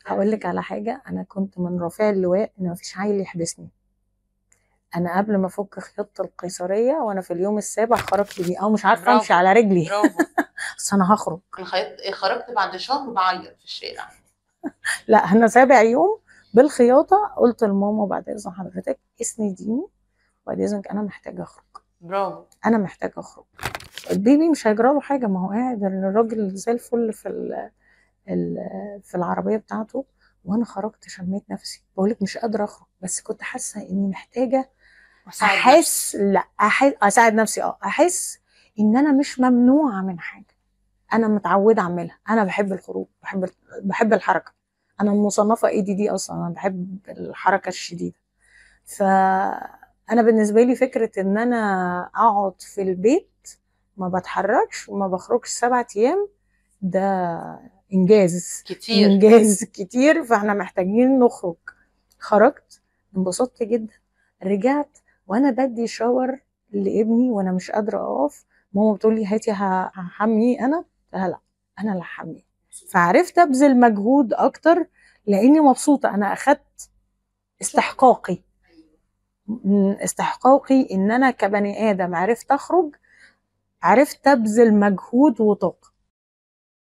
هقول لك على حاجة، انا كنت من رافع اللواء ان مفيش عيل يحبسني. انا قبل ما افك خياطة القيصريه وانا في اليوم السابع خرجت بيه، او مش عارفه امشي على رجلي. برافو. بس انا هخرج. انا خرجت بعد شهر بعيط في الشارع. لا انا سابع يوم بالخياطه قلت لماما بعد اذن حضرتك اسنديني، بعد اذنك انا محتاجه اخرج. برافو. انا محتاجه اخرج. البيبي مش هيجرى له حاجة، ما هو قاعد الراجل زي الفل في في العربية بتاعته، وانا خرجت شميت نفسي. بقول لك مش قادرة اخرج، بس كنت حاسه اني محتاجه احس، لا احس اساعد نفسي، احس ان انا مش ممنوعة من حاجة انا متعوده اعملها. انا بحب الخروج، بحب الحركة، انا مصنفه ADD اصلا، انا بحب الحركة الشديدة. فانا بالنسبة لي فكرة ان انا اقعد في البيت ما بتحركش وما بخرجش 7 ايام ده انجاز كتير، انجاز كتير. فاحنا محتاجين نخرج. خرجت انبسطت جدا، رجعت وانا بدي شاور لابني وانا مش قادرة اقف، ماما بتقول لي هاتي هحميه انا، لا انا اللي هحميه. فعرفت ابذل مجهود اكتر لاني مبسوطة، انا اخدت استحقاقي، استحقاقي ان انا كبني ادم عرفت اخرج، عرفت ابذل مجهود وطاقة.